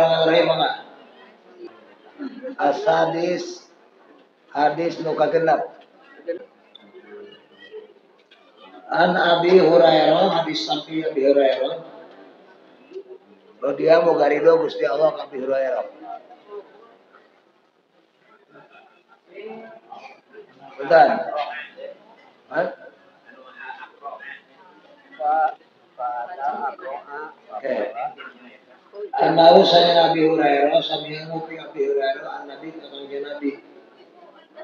Bismillahirrahmanirrahim mangga. As-hadis hadis nu kagenep. An Abi Hurairah hadis sampai Abi Hurairah. Radhiyallahu garido Gusti Allah ka Abi Hurairah. Bentar. Hah? Oke. Anahu saya Abi Hurairah sami ngupi Abi Hurairah an Nabi ka kanjeng Nabi.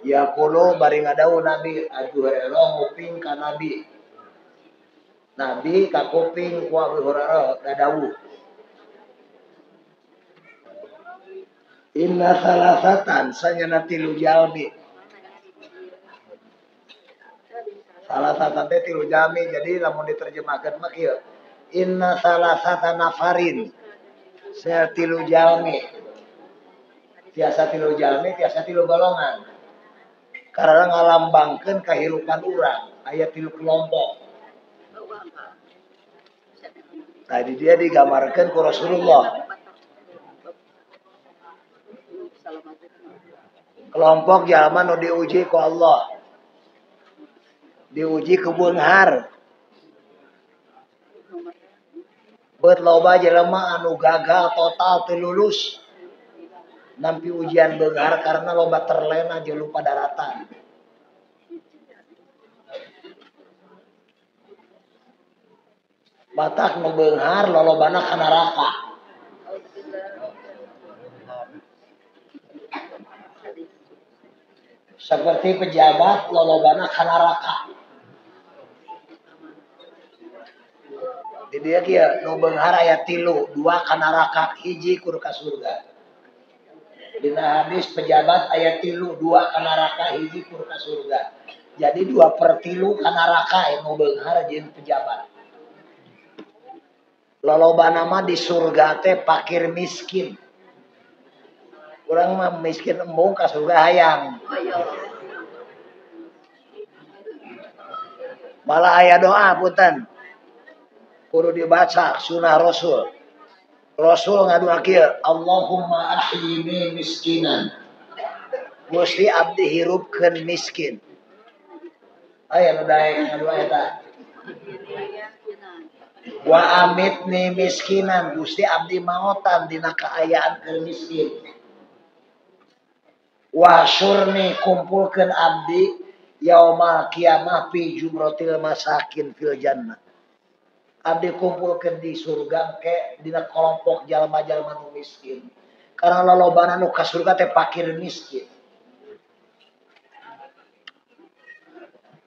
Yaqulu bari ngadawuh Nabi Abi Hurairah nguping ka Nabi. Nabi kakuping ku Abi Hurairah dadawuh. Inna salasatan sanyana tilu jalmi. Salasatan teh tilu jalmi, jadi lamun diterjemahkeun mah kieu. Inna salasata nafarin. Saya tilu jalmi. Tiasa tilu jalmi, tiasa tilu golongan. Karena ngalambangkeun kahirupan urang, aya tilu kelompok. Tadi dia digambarkeun ku Rasulullah. Kelompok jalma nu diuji ku Allah. Diuji ku beunghar. Beut loba jelema anu gagal total teu lulus. Nampi ujian beunghar karena loba terlena jeung lupa daratan. Batak nu beunghar lolobana ka neraka. Seperti pejabat lolobana ka neraka. Di dia kieu nu beunghar aya tilu, dua ka neraka, hiji kudu ka surga. Dina hadis pejabat aya tilu, dua ka neraka, hiji kudu ka surga. Jadi 2/3 ka neraka nu beunghar jeung pejabat. Lolobana mah di surga teh fakir miskin. Urang mah miskin embung ka surga hayang. Malah aya doa punten. Kudu dibaca sunah Rasul. Rasul ngadua kieu, Allahumma ahyini miskinan. Gusti abdi hirupkeun miskin. Aya nu daek ngadua eta. Wa amitni miskinan, Gusti abdi maotan dina kaayaan keur miskin. Wa syurni kumpulkeun abdi yaumal qiyamah fi jumratil masakin fil jannah. Abdi kumpulkeun di surga ke dina kelompok jalma-jalma nu miskin. Karena lolobana nu ka surga teh fakir miskin.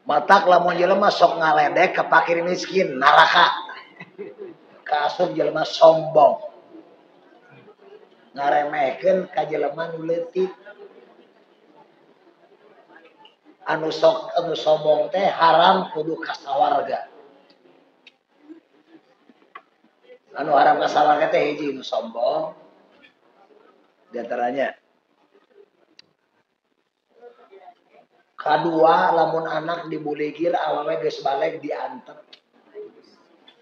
Matak lamun jelema sok ngaledek ka fakir miskin neraka. Kaasup jelema sombong. Ngaremehkeun ka jelema nu leutik. Anu sok anu sombong teh haram kudu ka sawarga. Anu haram ka sawarga teh hiji nu sombong. Di antaranya. Kadua lamun anak dibuligir awewe geus baleg diantep.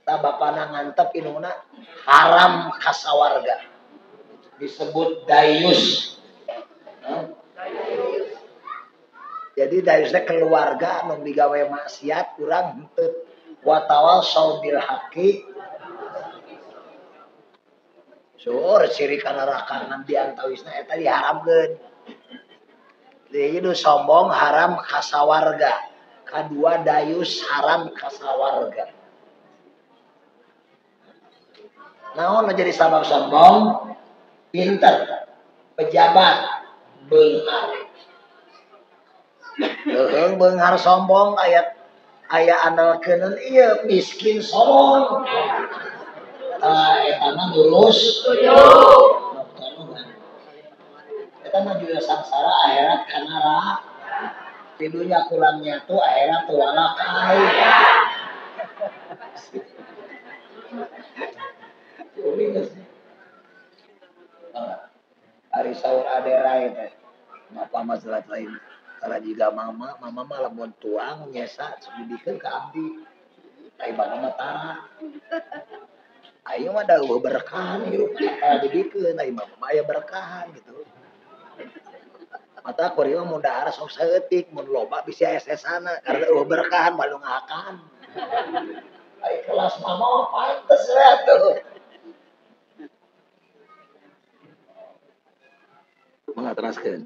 Tah bapana ngantep indungna haram ka sawarga. Disebut dayus. Jadi dayus teh keluarga nu digawe maksiat urang henteu. Wa tawasau bil haqqi. Sur ciri ka neraka ngan diantawisna eta diharamkeun. Deui nu sombong haram ka sawarga. Kadua dayus haram ka sawarga. Naon jadi sabab sombong? Pinter, pejabat, beunghar. Leuheung beunghar sombong ayat aya andalkeuneun ieu miskin sombong. Tah eta mah lurus. Eta mah juga sangsara akhirat ka neraka. Di dunya kurangnya tuh akhirat tuh walakai. Ari saur aderai teh. Napa masalah lain? Karena jika mama, mama mah lamun tuang nyesa sebidikeun ka abdi. Ai bana mah tara. Aing mah da eueuh berkahan hirup aya dibikeun aing mah aya berkahan gitu. Mata kuring mah mun dahar sok saeutik mun loba bisi SS-ana karena eueuh berkahan balu ngahakan. Ai kelas mama mah pantes we atuh. Mangga teraskeun.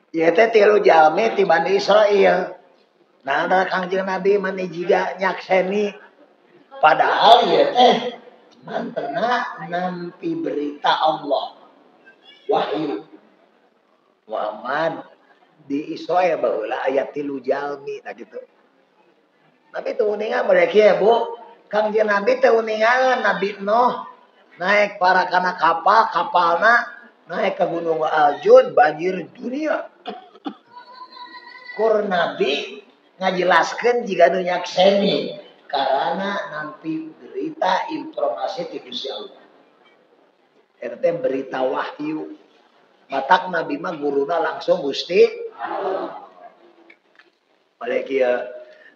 Ieu teh tilu jalmi ti Bani Israil. Nah, Kangjeng Nabi mani jiga nyakseni. Padahal ieu teh mantena nampi berita Allah. Wahyu. Muhammad di Israel baheula aya tilu jalmi nah gitu. Tapi teu uningan mereka ya Bu. Kangjeng Nabi teu uningan Nabi Nuh naik para kana kapal, kapalna naik ke Gunung Aljud banjir dunia. Kur Nabi ngajelaskeun jiga nu nyakseni karena nampi berita informasi ti Gusti Allah. Eta teh berita wahyu. Matak Nabi mah guruna langsung Gusti Allah. Balik ieu.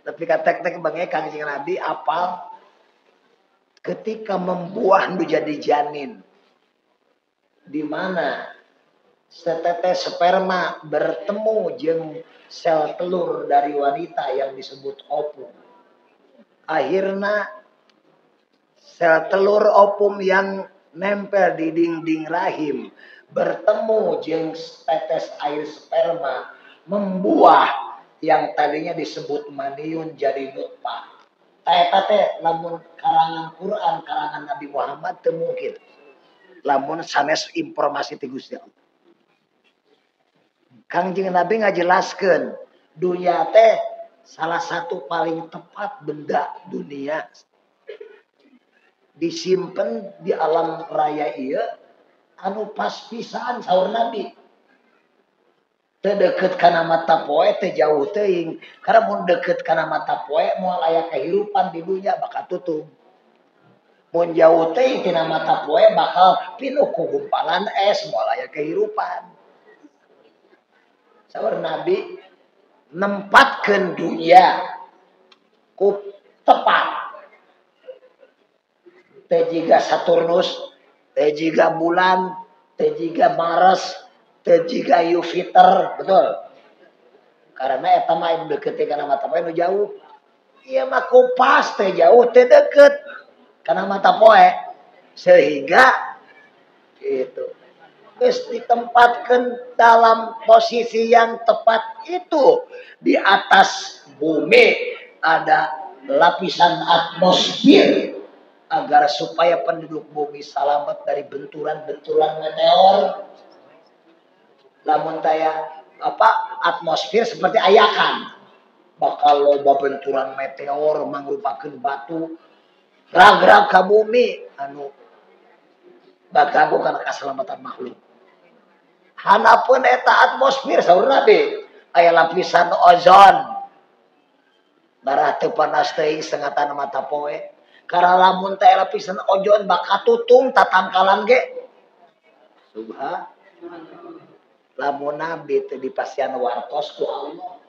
Tapi katek-tek bange Kangjeng Nabi apal ketika membuah nu jadi janin. Di mana setetes sperma bertemu jeung sel telur dari wanita yang disebut ovum. Akhirnya sel telur ovum yang nempel di dinding rahim bertemu jeung tetes air sperma membuah yang tadinya disebut maniun jadi nutfah. Eta teh lamun karangan Quran, karangan Nabi Muhammad teu mungkin. Lamun sanes informasi ti Gusti Allah. Kangjeng Nabi ngajelaskeun dunia teh salah satu paling tepat benda dunia disimpen di alam raya ieu anu pas pisan saur Nabi. Teu deukeut kana mata poe teu jauh teuing, karena mun deukeut kana mata poe moal aya kehirupan di dunia bakal tutup. Mun jauh teuing tina mata poe bakal pinuh ku gumpalan es moal aya kehirupan. Saur Nabi nempatkeun dunia ku tepat. Teu jiga Saturnus, teu jiga bulan, teu jiga Mars, teu jiga Jupiter, betul. Karena eta mah deukeut kana mata poe nu jauh. Ieu mah ku pas teu jauh teu deukeut kana mata poe. Sehingga gitu. Geus ditempatkan dalam posisi yang tepat itu. Di atas bumi ada lapisan atmosfer agar supaya penduduk bumi selamat dari benturan-benturan meteor. Lamun taya apa atmosfer seperti ayakan bakal loba benturan meteor mangrupakeun batu rag-rag ka bumi anu baganggu kana keselamatan makhluk. Hanapun eta atmosfer saur Nabi aya lapisan ozon. Barah teu panas teuing sengatan mata poe. Karena lamun teh lapisan ozon bakal tutung tatangkalan ge. Subhanallah. Lamun Nabi teu dipasian wartos ku Allah.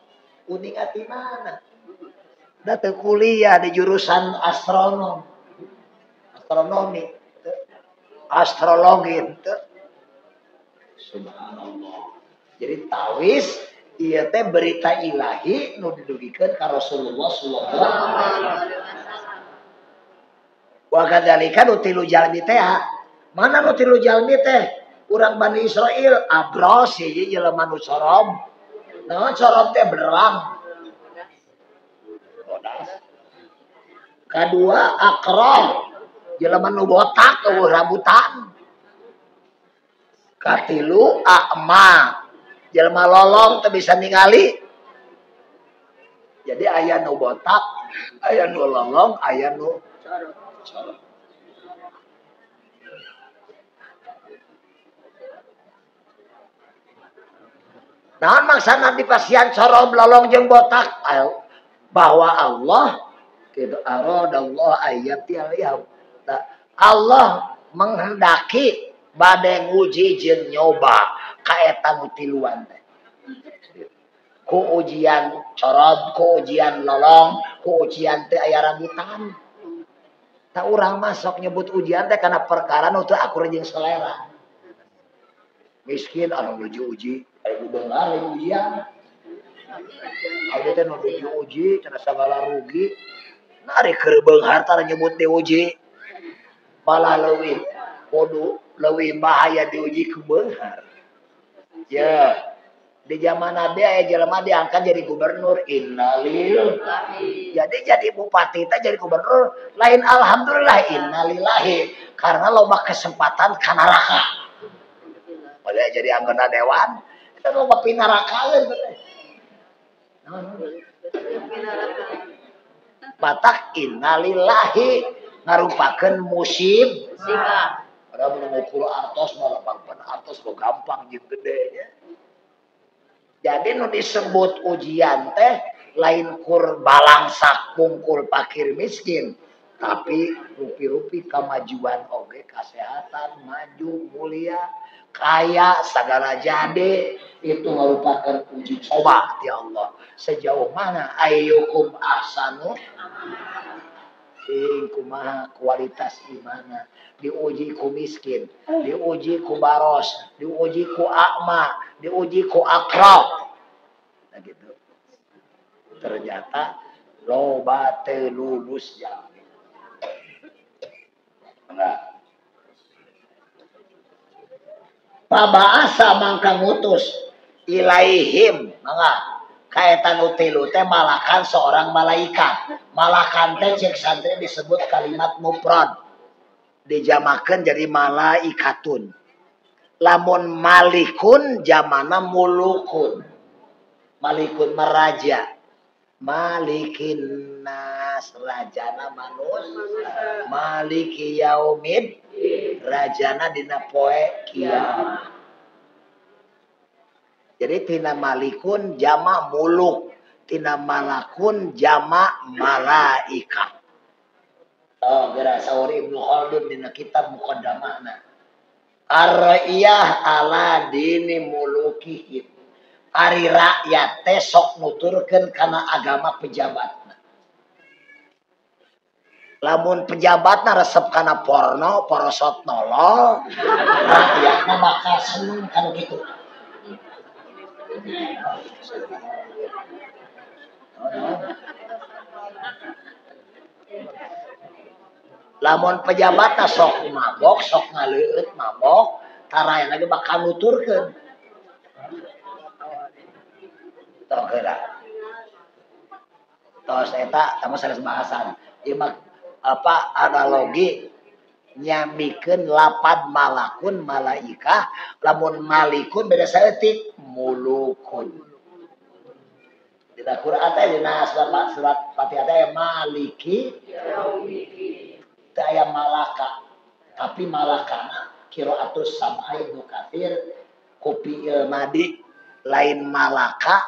Uning ati mana? Da teu kuliah di jurusan astronom. Astronomi. Astrologi teu. Subhanallah. Jadi tawis ieu teh berita ilahi nu didugikeun ka Rasulullah sallallahu alaihi wasallam. Wa kadzalika nu tilu jalmi teh. Mana nu tilu jalmi teh? Urang Bani Israil abros hiji jelema nu corob. Naon corob teh berang. Bodas. Kadua akrob jelema nu botak eueuh rambutan. Katilu akma jelema lolong teu bisa ningali. Jadi aya nu botak, aya nu lolong, aya nu corok. Naon maksana dipasian corob lolong jeung botak? Bahwa Allah gitu aradallahu ayyati aliham. Allah menghendaki bade nguji jeung nyoba ka eta nu tiluan teh. Ku ujian corob, ku ujian lolong, ku ujian teh aya rambutan. Tak urang masuk nyebut ujian teh karena perkara nu teu akur jeung selera. Miskin anu nuju uji, aya nu beunghar aya ujian. Aya teh nu diuji cenah sagala rugi. Nah ari keur beunghar tara nyebut diuji. Malah leuwih kudu leuwih bahaya diuji ku beunghar. Ya. Di zaman Nabi aya jelema diangkat jadi gubernur, innalillahi. Jadi bupati teh jadi gubernur lain alhamdulillah innalillahi karena loba kesempatan ka neraka. Padahal jadi anggota dewan eta loba pinarakaeun teh. Batak innalillahi ngarupakeun musibah. Padahal mun ngukur artos mah lapang artos mah gampang jeung gede nya. Jadi nu disebut ujian teh lain kur balangsak pungkul pakir miskin, tapi rupi-rupi kemajuan oge kesehatan maju mulia kaya segala jadi itu merupakan uji coba ya Allah. Sejauh mana ayyukum ahsanu sing kumaha kualitas imana diuji ku miskin, diuji ku baros, diuji ku akma, diuji ku akrab. Nah gitu. Ternyata loba teu lulus jalmi. Enggak. Pabaasa mangka ngutus ilaihim, mangga. Kaetan utilu teh malakan seorang malaikat. Malakan teh cek santri disebut kalimat mufrad. Dijamakeun jadi malaikatun. Lamun malikun jamana mulukun. Malikun meraja. Malikin nas rajana manusia. Maliki yaumid rajana dina poe kiamat. Jadi tina malikun jama muluk, tina malakun jama malaikat. Oh, geura saur Ibnu Khaldun dina kitab Muqaddamahna. Ar-ra'iyah ala dini mulukihim. Ari rakyat teh sok nuturkeun kana agama pejabatna. Lamun pejabatna resep kana porno, porosot nolol, rakyatna bakal seneng kana kitu. Lamun pejabatna sok mabok, sok ngaleueut mabok, tarayana ge bakal nuturkeun. Tong heula. Tos eta tama sanes bahasan. Ieu mah apa analogi nyamikeun lapad malakun malaikah, lamun malikun beda saeutik mulukun. Dina Quran teh dina surat Fatihah teh maliki yaumiddin. Teu aya malaka, tapi malakana qiraatus sab'ah Ibnu Katsir ku fi'il madi lain malaka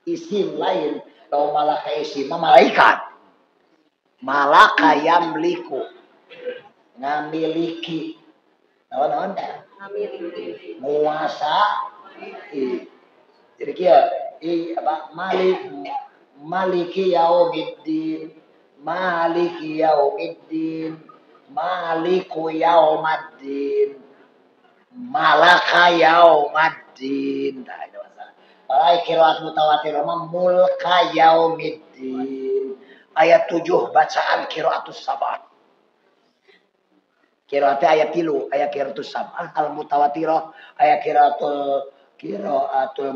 isim lain. Lamun malaka isim mah malaikat. Malaka yamliku ngamiliki. Naon-naon? Ngamiliki. Muasa. Jadi kieu apa malik maliki yaumiddin, maliki yaumiddin, maliku yaumaddin, malaka yaumaddin. Tah itu masalah. Malai qiraat mutawatir mah mulka yaumiddin. Ayat 7 bacaan qiraatus sab'ah. Qiraat ayat 3, ayat qiraatus sab'ah al mutawatirah, ayat qiraatul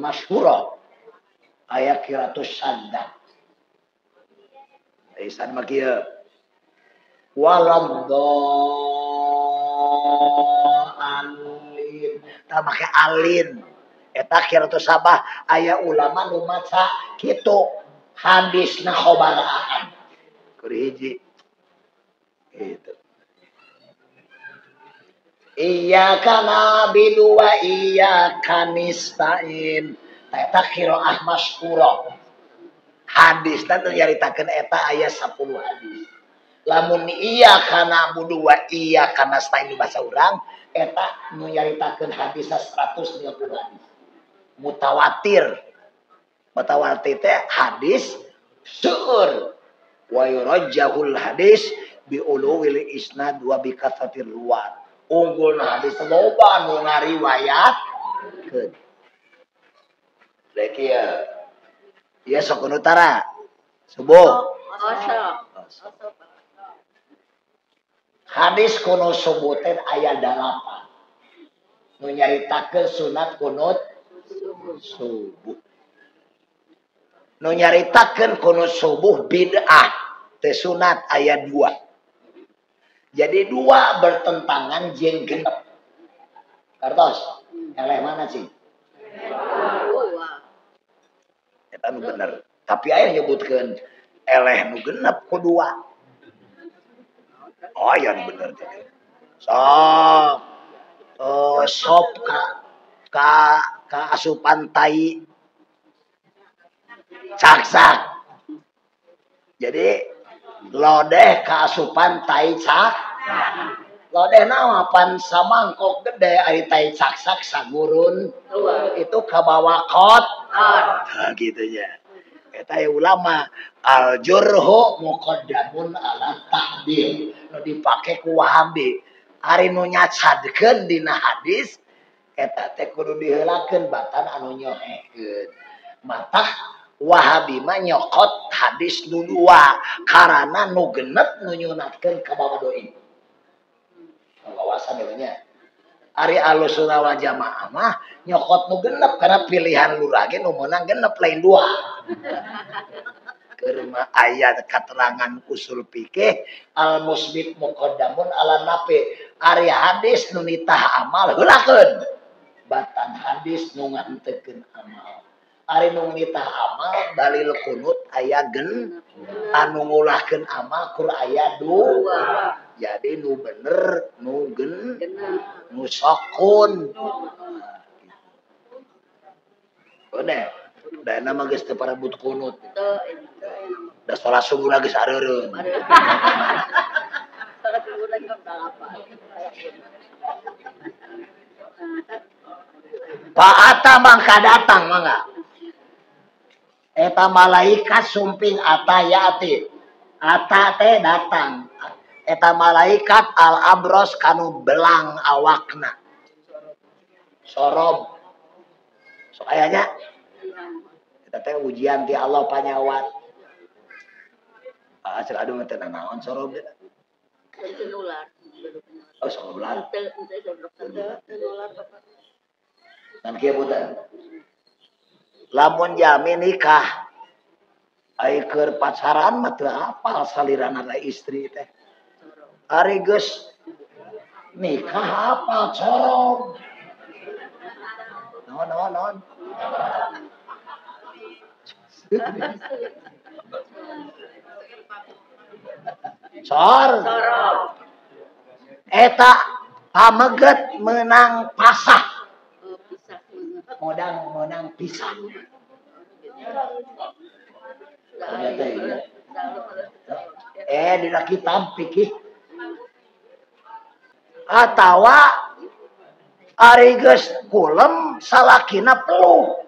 masyhurah, ayat qiraatus saddah. Isan mah kieu. Waladhdallin. Tah make alin. Eta qiraatus sab'ah aya ulama nu maca kitu hadisna khobar ahad. Kur hiji. Gitu. Iyyaka na'budu wa iyyaka nasta'in. Eta qiraah masyhurah. Hadisna teu nyaritakeun eta aya 10 hadis. Lamun iyyaka na'budu wa iyyaka nasta'in bahasa urang eta nu nyaritakeun hadisna 150 hadis. Mutawatir. Mutawatir teh hadis seueur wa yurajjahul hadis bi uluwil isnad wa bi katsatir ruwat. Unggulna hadis loba nu ngariwayatkeun. Rek ieu. Ieu sok kunut tara. Subuh. Osok. Hadis kunut subuh teh aya 8. Nu nyaritakeun sunat kunut subuh. Nu nyaritakeun kunut subuh bid'ah teh sunat aya 2. Jadi 2 bertentangan jeung genep. Kartos, eleh mana sih? Eta nu bener. Tapi aya nyebutkeun eleh nu genep ku 2. Oh ya nu bener teh. Sok. Sop ka asupan tai caksak. Jadi lodeh ka asupan tai cak. Lodeh nama pan samangkok gede ari tai caksak sagurun itu kabawa kot. Nah, gitu ya. Eta ulama al jurhu muqaddamun ala ta'dil nu dipake ku Wahabi. Ari nu nyacadkeun dina hadis eta teh kudu diheulakeun batan anu nyohehkeun. Matah Wahabi mah nyokot hadis nu 2 karana nu genep nu nyunatkeun ka bawa doi. Wawasan ieu nya. Ari Ahlussunnah wal Jamaah mah nyokot nu genep karena pilihan lurah ge nu meunang genep lain 2. Keur mah aya katerangan usul fikih al musbit muqaddamun ala nafi. Ari hadis nu nitah amal heulakeun. Batan hadis nu ngantekeun amal. Ari nu nitah amal dalil kunut aya gen anu ngulahkeun amal kur aya 2. Jadi nu bener nu gen nu sokun. Bener. Da nama geus teu parebut kunut. Da salat subuh geus areureun. Salat subuh lagi Pak Ata mangka datang mangga. Eta malaikat sumping ata yaati. Ata teh datang. Eta malaikat al abros kanu belang awakna. Sorob. Sok aya nya. Eta teh ujian ti Allah panyawat. Ah cek aduh teh naon sorob teh. Nular. Oh sorob ular. Teu nular Bapak. Dan kieu punten. Lamun jami nikah ai keur pacaran mah teu apal salirana istri teh. Ari geus nikah apal corong. Naon naon naon. Cor. Eta pameget menang pasah. Modang menang pisah. Ternyata iya. Dina kitab fikih. Atawa ari geus kulem salakina peluh.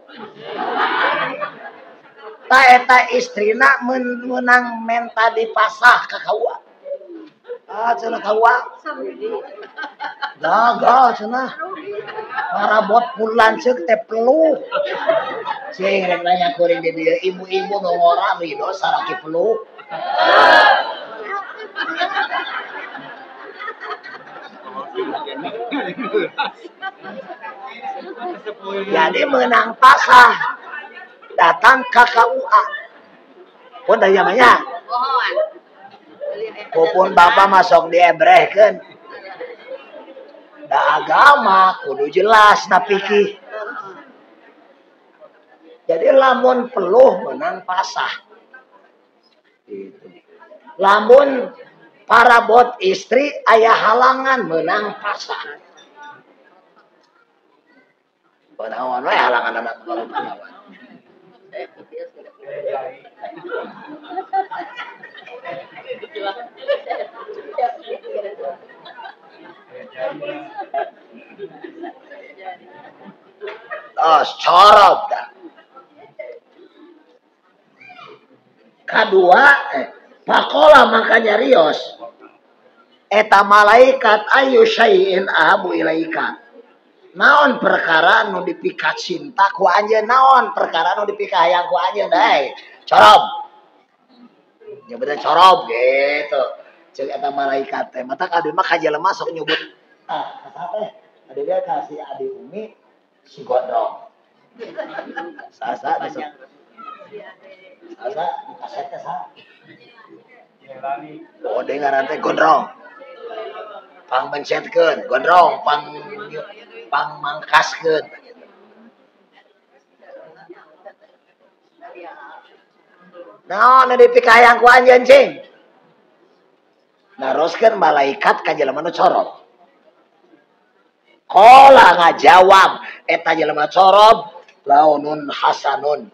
Ta eta istrina menang menta dipasah ka KUA. Ah cenah KUA. Gagal cenah. Marabot pun lanceuk teh peluh. Cing rek nanya kuring di dieu ibu-ibu nu ngora ridho salaki peluh. Jadi menang pasah datang ke KUA. Pun dari zamannya. Pun bapak masuk diebrehkeun. Da agama kudu jelas na fikih. Jadi lamun peluh menang pasah. Gitu. Lamun parabot istri ayah halangan menang pasah. Penawan we halangan anak penawan. Tos corob dah. Kadua pakola makanya rios eta malaikat ayu syai'in ahabu ilaika. Naon perkara nu dipika cinta ku anjeun, naon perkara nu dipika hayang ku anjeun deui. Corob. Nyebutna corob gitu. Ceuk eta malaikat teh mata ka mah ka jelema sok nyebut ah ka teh adi dia kasih adi umi si gondrong. Sasa sasa kaset teh sa. Oh dengaran teh gondrong. Pang mencetkeun gondrong, pang pang mangkaskeun. Naon nu dipikahayang ku anjeun cing? Naroskeun malaikat ka jelema nu corob. Qala ngajawab eta jelema corob launun hasanun.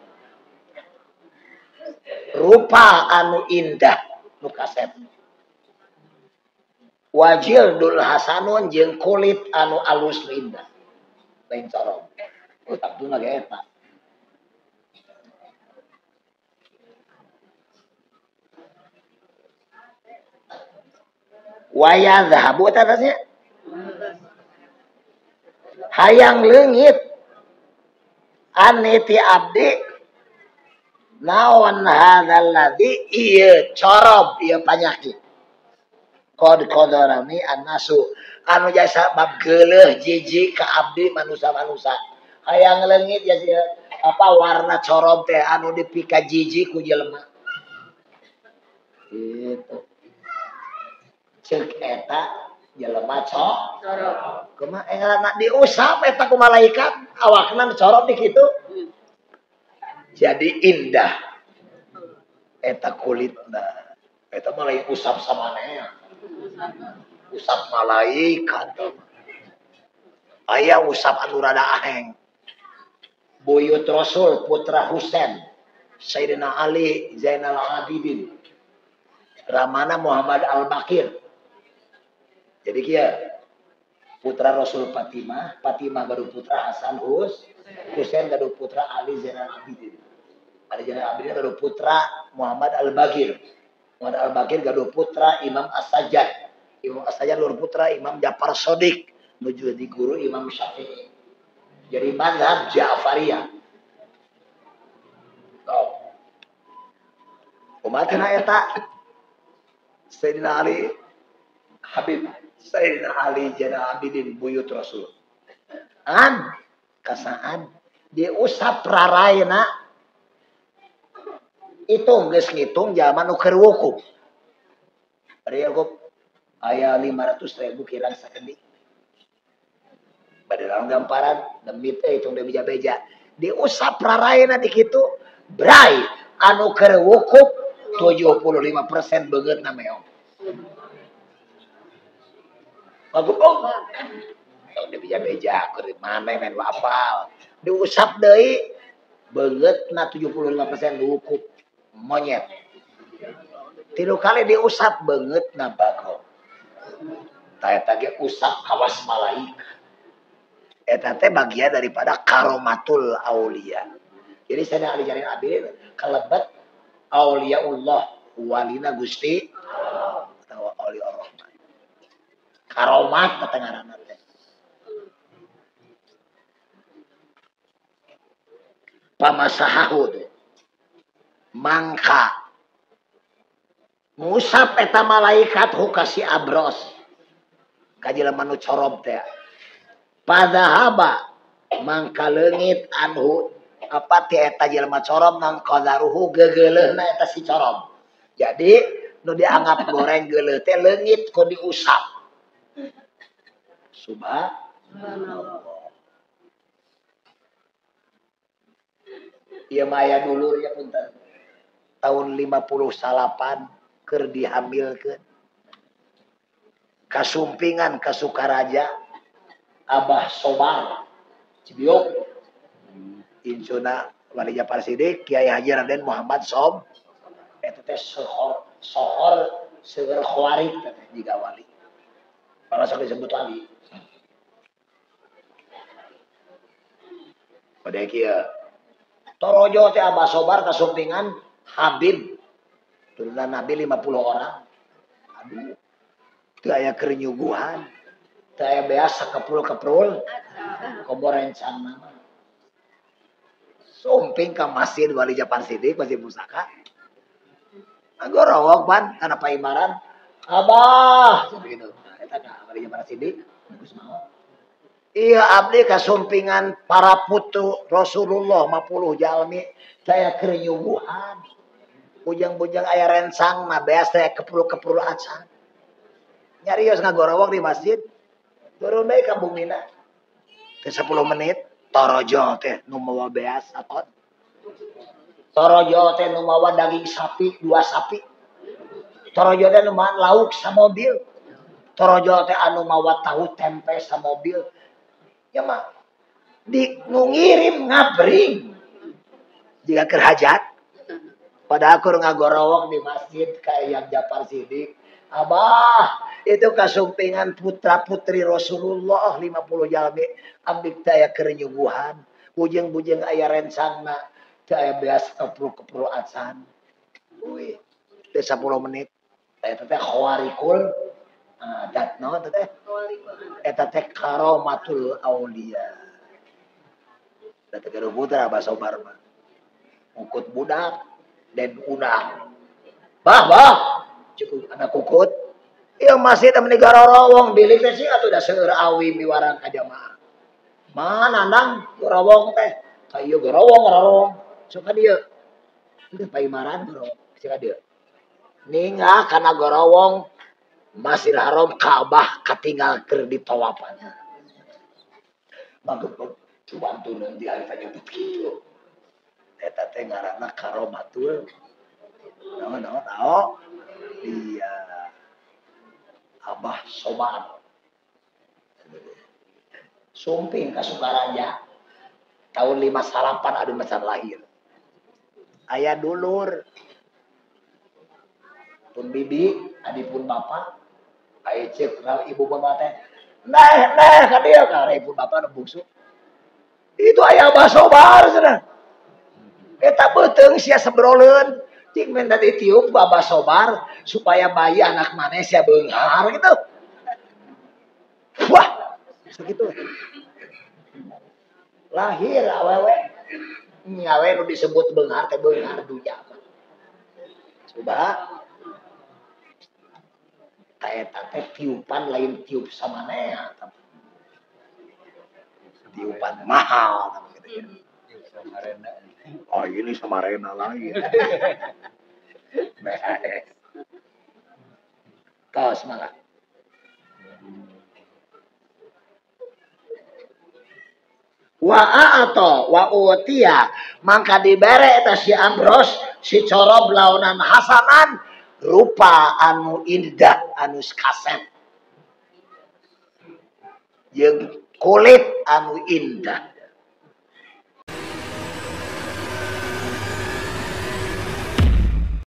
Rupa anu indah nu kasep. Wajildul hasanun jeung kulit anu alus nu indah. Lain corob. Oh tangtuna ge eta. Waya zahabu atasnya hayang leungit aniti abdi naon hadzal ladzi ieu corob ieu panyakit qad qadarani annasu anu jasa bab geuleuh jijik ka abdi manusa-manusa hayang leungit ya apa warna corob teh anu dipika jijik ku jelema gitu. Ceuk eta jelema corob. Kumaha engalana diusap eta ku malaikat awakna corob di kitu. Jadi indah eta kulitna. Eta mah lain usap samanea. Usap malaikat. Aya usap anu rada aheng. Buyut Rasul putra Husain, Sayyidina Ali Zainal Abidin, Ramana Muhammad Al-Bakir. Jadi kia putra Rasul Fatimah, Fatimah gaduh putra Hasan Husain gaduh putra Ali Zainal Abidin. Ali Zainal Abidin gaduh putra Muhammad Al-Bakir. Muhammad Al-Bakir gaduh putra Imam As-Sajjad. Imam As-Sajjad gaduh putra Imam Ja'far Shadiq, nu jadi guru Imam Syafi'i. Jadi mazhab Ja'fariyah. Oh. Kumaha cenah eta? Sayyidina Ali Habib Sayyidina Ali Zainal Abidin buyut Rasul. An kasaan diusap raraina hitung geus ngitung jalma nu keur wukuf. Bari wukuf aya 500.000 kirang sakedik. Bade dalam gamparan demi teh hitung deui beja-beja. Diusap raraina di kitu bray anu keur wukuf 75% beungeutna meong. Bagong. Tong dibeja-beja keur maneh men apal. Diusap deui beungeutna 75% wukuf monyet. Tilu kali diusap beungeutna bagong. Tah eta ge usap kawas malaikat. Eta teh bagian daripada karomatul aulia. Jadi Sayyidina Ali Zainal Abidin kalebet auliaullah walina Gusti atawa aulia Rahman. Karomat katengaranna teh. Pamasahahu teh. Mangka ngusap eta malaikat hukasi abros ka jelema nu corob teh. Padahaba mangka leungit anhu apa ti eta jelema corob nang qadaruhu gegeleuhna eta si corob. Jadi nu dianggap goreng geuleuh teh leungit ku diusap. Subhanallah. Ieu mah aya dulur ya punten. Tahun 59 keur dihamilkeun. Kasumpingan ka Sukaraja Abah Sobar Cibiuk Incuna Wali Japar Sidik Kiai Haji Raden Muhammad Sob eta teh sohor sohor seueur khawarij teh jiga wali. Malah sok disebut wali. Pada kieu Torojo teh Abah Sobar kasumpingan Habib Turunan Nabi 50 orang. Aduh. Teu aya keur nyuguhan. Teu aya beas sakeprul-keprul. Komo rencana mah. Sumping ka Masjid Wali Japar Sidik, Masjid Pusaka. Ngagorowok pan kana paimaran. Abah, gitu. Eta ka Wali Japar Sidik, Gus Maot. Iya abdi kasumpingan para putu Rasulullah 50 jalmi saya keur nyuguhan. Bujang-bujang aya rencang mah beas teh keprul-keprul acan. Nyarios ngagorowok di masjid. Turun deui ka bumina. Teh 10 menit torojo teh nu mawa beas saton. Torojo teh nu mawa daging sapi 2 sapi. Torojo teh nu mawa lauk samobil. Torojo teh anu mawa tahu tempe samobil. Ya mah di nu ngirim ngabring. Jika keur hajat. Padahal keur ngagorowok di masjid ka Eyang Japar Sidik. Abah, itu kasumpingan putra-putri Rasulullah 50 jalmi abdi teh aya keur nyuguhan. Bujeng-bujeng aya rencana teu aya beas keprul-keprul acan. Uy, teh 10 menit. Eta teh khawarikul adat naon teh? Eta teh karomatul aulia. Da teh gaduh putra Abah Sobar mah. Ukut budak dan unang. Bah, bah. Cukup anak kukut. Ieu masjid meni garorowong bilik teh sih atuh da seueur awi miwarang ka jamaah. Mana nang gorowong teh? Ka ieu gorowong garorowong. Sok ka dieu. Teu paimaran gorowong, sok ka dieu. Ningah kana gorowong Masjidil Haram Ka'bah katinggal keur ditawapan. Magebeg cubantuneun di harita nyebut kitu. Eta teh ngaranna karomatul naon naon ao dia Abah Sobar. Sumping ka Sukaraja tahun 58 adu macan lahir. Aya dulur pun bibi, adi pun bapak, aya ceuk ibu bapak teh. Neh neh ka dieu ka ibu bapak nu bungsu. Itu aya Abah Sobar cenah. Eta beuteung sia sebroleun. Cing minta ditiup Abah Sobar supaya bayi anak maneh sia beunghar gitu. Wah, segitu. Lahir awewe nyawe nu disebut beunghar teh beunghar dunya. Coba ta eta teh tiupan lain tiup samanea tapi tiupan mahal tapi gitu. Oh ini Samarena lagi. Kau semangat. Wa atau wa utia mangka dibere eta si Amros si corob launan hasanan rupa anu indah anu kasep jeung kulit anu indah.